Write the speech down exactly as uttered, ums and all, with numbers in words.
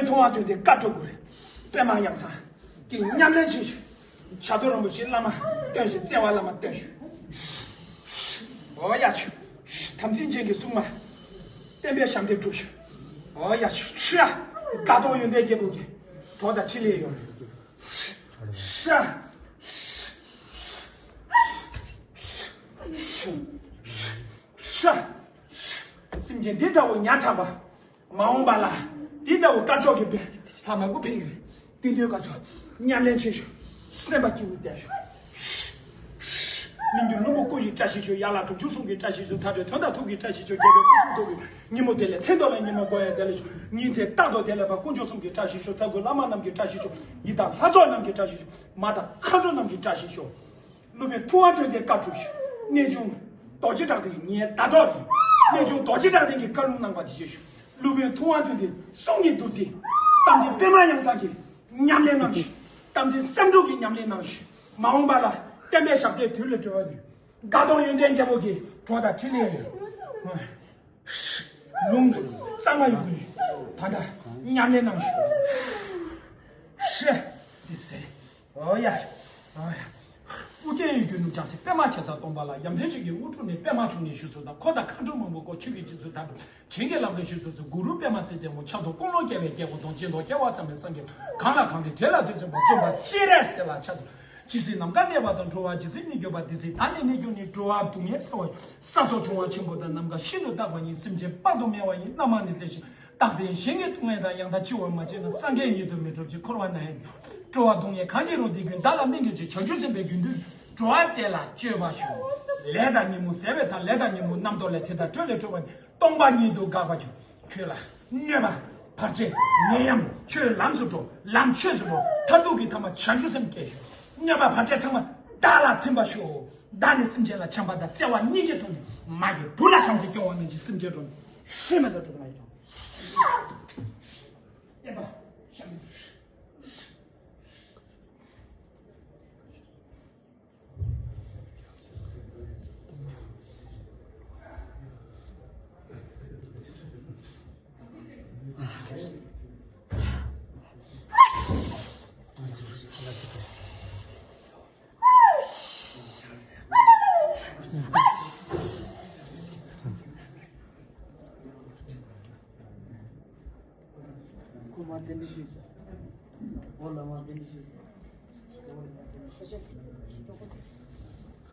མཐོང་བ་དོན་དེ་བཀའ་སྒྲུབ་དགོས། པདྨ་ཡང་གསང་གི་ཉམས་ལེན་བྱེད་ཤོག་བྱ་རྡོ་རིན་པོ་ཆེ་བླ་མ་སྟོན་ཞིང་བརྩེ་བ་བླ་མ་སྟོན་ཤོག་འོ་ཡ་ཆུ། དམ་ཚིག་ཅན་གྱི་སྲུང་མ། བསྟན་པའི་ཞབས་འདེགས་སྒྲུབ་ཤོག་འོ་ཡ་ཆུ་ཆུ། དགའ་གདོང་ཡོན་ཏན་རྒྱལ་པོ་གི་གྲོགས་དང་ཕྲིན་ལས་ཡོད། ཤ། ཤ། སེམས་ཅན་འདི་འདྲ་བོ་ཉག་ཕྲ་བ། མ་འོངས་པ་ལ་འདི་འདྲ་བོ་དཀར་ཕྱོགས་ཀྱི་བེ་ལྷ་མ་དགུ་ཕིང་ཡོད། དེ་འདྲའི་སྐབས་སུ་ཉམས་ལེན་བྱེད་ཤོག་སེམས་པ་སྐྱིད་པོ་བསྡད་ཤོག་སྙིང་རྗེ་ལྷུན་པོ་སྐུ་ཡི་བཀྲ་ཤིས་ཤོག་ཡར་ལ་དྲུག་ཅུ་གསུམ་གྱི་བཀྲ་ཤིས་ཤོག་མཐའ་བྲལ་དོན་དང་ཐུགས་ཀྱི་བཀྲ་ཤིས་ཤོག་རྒྱལ་བའི་སྐུ་གསུང་ཐུགས་ཀྱི་ཉིན་མོ་དེ་ལས་མཚན་ཐོགས་ལ་ཉི་མ་བསྐོར་ཡང་དེ་ལས་ཤོག་ཉིན་མཚན་རྟག་ཏུ་དེ་ལས་པ་དཀོན་མཆོག་གསུམ་གྱི་བཀྲ་ཤིས་ཤོག་ཚ་གུ་བླ་མ་རྣམས་ཀྱི་བཀྲ་ཤིས་ཤོག་ཡི་དམ་ལྷ་ཚོགས་རྣམས་ཀྱི་བཀྲ་ཤིས་ཤོག་མ་དང་མཁའ་འགྲོ་རྣམས་ཀྱི་བཀྲ་ཤིས་ཤོག་སློབ་དཔོན་ཐུབ་དབང་དོན་ལྡན་བཀའ་སྒྲུབ་ཤོག་གནས་ཆུང་རྡོ་རྗེ་གྲགས་ལྡན་ངའི་ཟླ་གྲོགས་རེད། གནས་ཆུང་རྡོ་རྗེ་གྲགས་ལྡན་གྱི་བཀའ་ལུང་གནང་བ་དེ་བཞེས་ཤོག་སློབ་དཔོན་ཐུབ་དབང་དོན་ལྡན་གསུང་ཉིད་བདུད་རྩི། རྟ་མགྲིན་པདྨ་ཡང་གསང་གི་ཉམས་ལེན་གནང་ཤོག་རྟ་མགྲིན་བསམ་འགྲུབ་ཀྱི་ཉམས་ལེན་གནང་ཤོག་མ་འོངས་པ་ལ་བསྟན་པའི་ཞབས་བརྟན་དུས་ལས་གྲོལ་བ་ནས་དགའ་གདོང་ཡོན་ཏན་རྒྱལ་པོ་གི་གྲོགས་དང་ཕྲིན་ལས་ཡོད། ལུང་གཙང་མ་ཡོད་པའི་ད་ལྟ་ཉམས་ལེན་གནང་ཤོག་ཤེ། འདི་ཟེར། ཨོ་ཡ། ཨོ་ཡ། ཨུ་རྒྱན་ཡི་རྒྱུད་ནུབ་རྒྱལ་སྲས་པདྨ་གེ་སར་སྟོན་པ་ལ། ཡ་མཚན་ཆོས་ཀྱི་དབུ་སྐྲ་ནས་པདྨ་འབྱུང་གནས་ཞུ་ཚུལ་དང་། འཁོར་དང་མཁའ་འགྲོ་མང་པོས་བསྐོར་ཆོས་ཀྱི་སྤྱི་གཙུག་དང་། བྱིན་གྱིས་བརླབ་ཏུ་བཞུགས་ཚུལ་ཚུ། གུ་རུ་པདྨ་སིདྡྷི་ཧཱུྃ། ཕྱག་རྡོར་ཀུན་སློང་རྒྱལ་བའི་རྒྱལ་པོ་དང་། སྐྱེ་མཆེད་རྒྱལ་བ་བསམ་ཡས་སངས་རྒྱས་གང་ལ་གང་འདུལ་དེ་ལ་དུས་གསུམ་པ། བརྩོན་པ་སྤྱན་རས་གཟིགས་ལ་ཕྱག་འཚལ། ཇི་སྲིད་ནམ་མཁའ་གནས་པ་དང་། འགྲོ་བ་ཇི་སྲིད་གནས་གྱུར་པ། དེ་སྲིད་བདག་ནི་གནས་གྱུར་ནས། འགྲོ་བ་སྡུག་བསྔལ་ཚ་བ་ས་ཕྱོགས་འབྱུང་བ་ཆེན་པོ་དང་། ནམ་མཁའ་ཤིན་ཏུ་དག་པ་ཡི། སེམས་ཅན་དཔག་ཏུ་མེད་པ་ཡི། རྣམ་མང་ནི་བརྩེ་ཞིང་རྟག་བརྟན་གཞན་གྱི་སྡུག་བསྔལ་དང་། ཡང་དག་འཆི་བ་མ་མཆིས་ན། སངས་རྒྱས་ཉིད་དུ་མི་འགྲུབ་ཅིང་། འཁོར་བ་ན་ཡང་འགྲོ། འགྲོ་བ་སྡུག་བསྔལ་གང་ཞིག་རུང་། དེ་ཀུན་བདག་ལ་སྨན་གྱིས་བྱས། བྱང་ཆུབ་སེམས་དཔའི་རྒྱུད་འདུལ། འགྲོ་བ་དེ་ལ་སྤྱོད་པར་ཞུ། ལས་དང་ཉོན་མོངས་ཟད་པའི་མཐར། ལས་དང་ཉོན་མོངས་རྣམ་རྟོག་ལས། དེ་དག་སྒྲོལ་ལས་སྒྲོལ་བ་ནི། སྟོང་པ་ཉིད་དུ་དགག་པར་བྱ། ཁྱོད་ལ་གནོད་པ་བར་ཆད་ནད་ཡམས་ཆོས་ལམ་སུ་འགྲོ། ལམ་ཆོས་སུ་འགྲོ། མཐར་ཐུག་གི་ཐ་མ་བྱང་ཆུབ་སེམས་སྐྱེ་ཤོག་གནོད་པ་བར་ཆད་ཚང་མ་བདག་ལ་ཐིམ་པར་ཤོག་བདག་ནི་སེམས་ཅན་ལ་བྱམས་པ་དང་བརྩེ་བ་སྙིང་རྗེ་མཐོང་ནས། མ་གི་བུ་ལ་བྱམས་བརྩེ་སྐྱོང་བ་ནང་བཞིན། སེམས་ཅན་འགྲོ་ནས་ཤི་མ་ཐག་འགྲོ་དུ་མ་ཡི་དང་། ཁོ་མ་དེ་འདྲ་ཞིག་ཟེར། འོ་ལ་མ་དེ་འདྲ་ཞིག་ཟེར། འོ་ལ་མ་དེ་འདྲ་ཞིག་ཟེར།